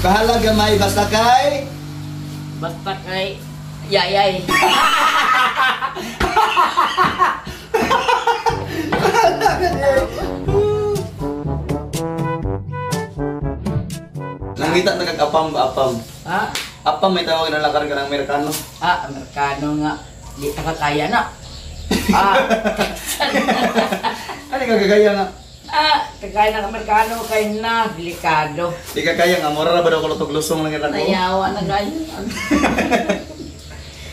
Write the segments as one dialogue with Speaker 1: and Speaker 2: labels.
Speaker 1: Bahala gamay basta kay
Speaker 2: Basta kay yayay.
Speaker 1: Nangita na kag apam ba apam?
Speaker 2: Ha?
Speaker 1: Apam may tawag na lakar ka ng Amerikano.
Speaker 2: Ah, Amerikano nga. Di ta kakaya na. Ah.
Speaker 1: Ano ka kagaya nga?
Speaker 2: Ah, kagaya ng Amerikano kay na delikado.
Speaker 1: Di ka kaya nga mura ra ba daw kulotog lusong lang kita ko?
Speaker 2: Nayawa na kayo.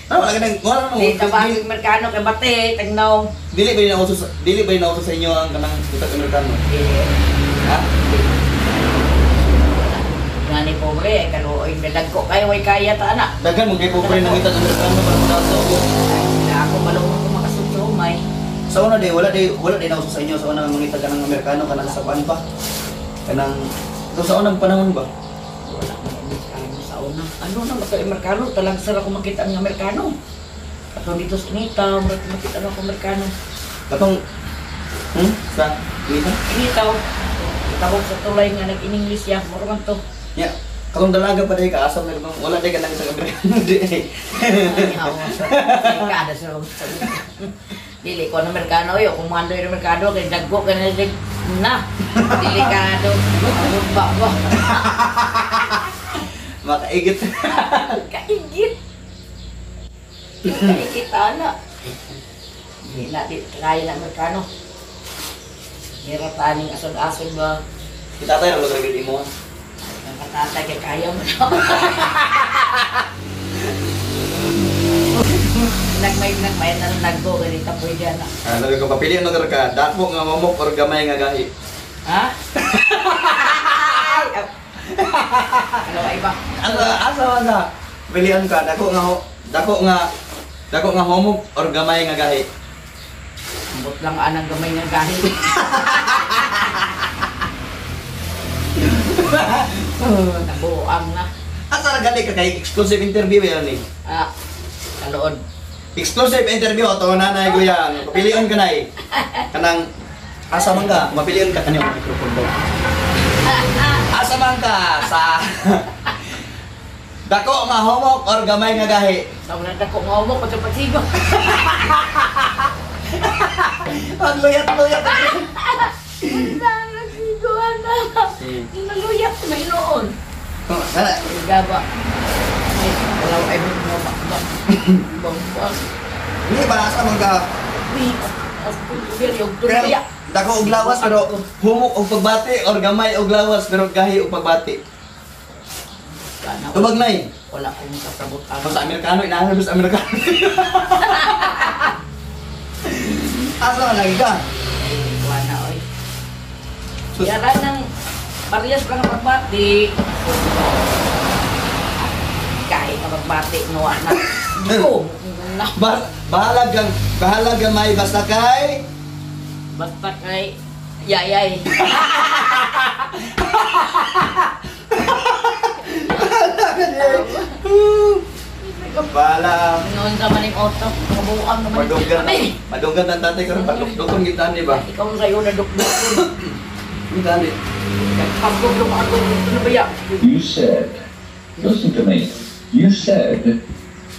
Speaker 1: Ah, wala ka nang wala nang
Speaker 2: Di ta ba ang Amerikano kay bate tagnaw.
Speaker 1: Dili ba nauso sa dili ba nauso sa inyo ang kanang utag Amerikano?
Speaker 2: Dili.
Speaker 1: Ha?
Speaker 2: Ngani pobre kaluoy medagko kayo way kaya ta ana.
Speaker 1: Daghan mo kay pobre nang itag Amerikano para mo sa ulo.
Speaker 2: Ay, ako malungkot ko makasudso may.
Speaker 1: Sa una day wala day nauso sa inyo sa una mangita ka ng Amerikano kanang sa kuan pa. Kanang ito sa unang panahon ba?
Speaker 2: Wala man Amerikano sa una. Ano na basta Amerikano talang sara ko makita ang Amerikano. Ato dito sa Initaw, murag makita na ako Amerikano.
Speaker 1: Katong sa dito?
Speaker 2: Initaw. Tawag sa tulay nga nag-in-English siya, mura man to.
Speaker 1: Ya, katong dalaga pa day ka asam na wala day ka nang sa Amerikano di.
Speaker 2: Ay, hawa sa kada sa dili ko na Amerikano yo, kung mando yung Amerikano kay dagko ka na na. Delikado. Ba ba.
Speaker 1: Makaigit.
Speaker 2: Kaigit. Kaigit ana. Di na di kaya na Amerikano. Mira taning asod-asod ba?
Speaker 1: Kita tayo ra lagi mo.
Speaker 2: Ang katatay kay kaya mo na. Nagmay na naggo ganita pwede na.
Speaker 1: Ah, sabi ko papili ano ka, dako nga mamok or gamay nga gahi.
Speaker 2: Ha? Ano ay ba?
Speaker 1: Asa asa man ka? Pilian ka dako nga homok or gamay nga gahi.
Speaker 2: Ambot lang anang gamay nga gahi. Nabuang na.
Speaker 1: Asa ra gali ka kay exclusive interview yan ni.
Speaker 2: Ah, kalood.
Speaker 1: Exclusive interview ato nanay guyang. Papilion ka nay. Kanang asa man ka? Mapilion ka kanyo microphone daw. Asa man ka sa dako nga homok or gamay nga gahi?
Speaker 2: Sa una dako nga humok ko sa pasigo.
Speaker 1: Ang luyat-luyat.
Speaker 2: Nasigo ana. Naluyat may noon.
Speaker 1: Oh, sana.
Speaker 2: Gaba. Ay, wala ay mo ba. Bang.
Speaker 1: Hindi ba asa man ka?
Speaker 2: Kaya,
Speaker 1: dako og lawas pero humok og pagbati or gamay og lawas pero gahi og pagbati. Tubag nay.
Speaker 2: Wala akong kasabot.
Speaker 1: Sa Amerikano, inahanap sa Amerikano. Asa man lagi ka?
Speaker 2: Wala oy. Yara ng parehas lang ang pagbati. Kahit na pagbati, nawa na. Go!
Speaker 1: Bahala gamay basta kay
Speaker 2: Basta kay yayay.
Speaker 1: Bahala.
Speaker 2: Noon sa maning auto, kabuuan naman.
Speaker 1: Madunggan. Madunggan ang tatay karon padukdukon kita ni ba?
Speaker 2: Ikaw ang sayo na dukdukon.
Speaker 1: Kita ni.
Speaker 2: Pagdukduk ako dito na ba ya?
Speaker 3: You said, listen to me, you said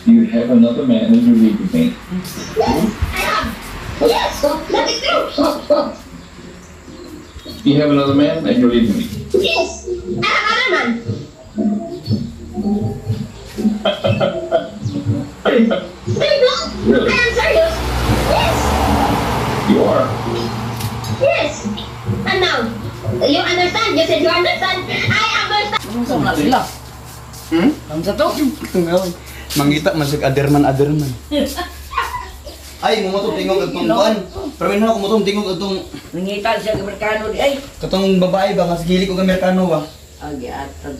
Speaker 3: you have another man and you're leaving me.
Speaker 4: Yes, I have. Yes, that is true.
Speaker 3: Stop, stop. You have another man and you're leaving me.
Speaker 4: Yes, I have other man.
Speaker 3: Really?
Speaker 4: I am serious. Yes.
Speaker 3: You are?
Speaker 4: Yes. And now, you understand? You said you understand. I understand.
Speaker 2: Anong sa mga sila?
Speaker 1: Hmm?
Speaker 2: Ang sa to?
Speaker 1: Mangita man sig aderman. Ay, mumutong tingog atong kuan. Pero minahal ko mutong tingog atong
Speaker 2: Nangita siya ng Amerikano di ay.
Speaker 1: katong babae ba nga gili ko Amerikano ba?
Speaker 2: Agi atag.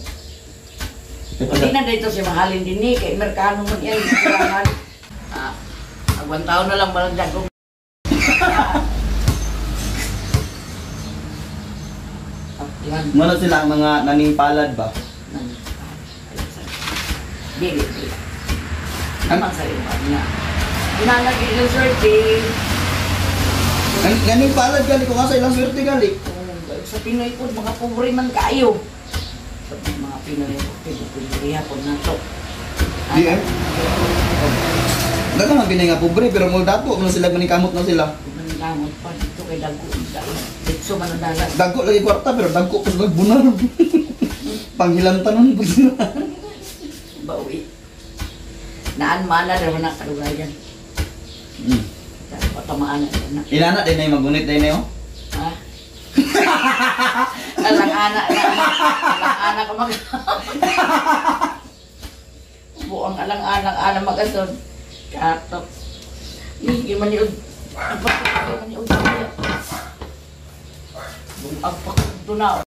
Speaker 2: Hindi na dito siya mahalin din ni kay Amerikano man yan. Ah, agwan taon na lang balang dagong.
Speaker 1: Muna sila ang mga naningpalad ba?
Speaker 2: Dili, dili. Ang sarili niya. Inanag ilang swerte.
Speaker 1: Naningpalad gali ko nga sa ilang swerte gali.
Speaker 2: Sa Pinoy po, mga pobre man kayo. Sa mga Pinoy, Pinoy, hapon na to.
Speaker 1: Di eh. Daghang ang Pinay nga pobre pero mo dato man sila manikamot na sila.
Speaker 2: Mangamot pa dito kay Dago. Dito man ang dagat.
Speaker 1: Dagko lagi kwarta pero dagko pa sila bunar. Panghilantanon po sila.
Speaker 2: Bawi. Naan mana daw na kalugayan. Patamaan na na.
Speaker 1: Inana din na magunit din na oh.
Speaker 2: Ha? Alang ana na. Alang ana ka mag. Buong alang alang ana magason. Katok. Ni man ni og. Apa man ni og. Bungag pa ko na.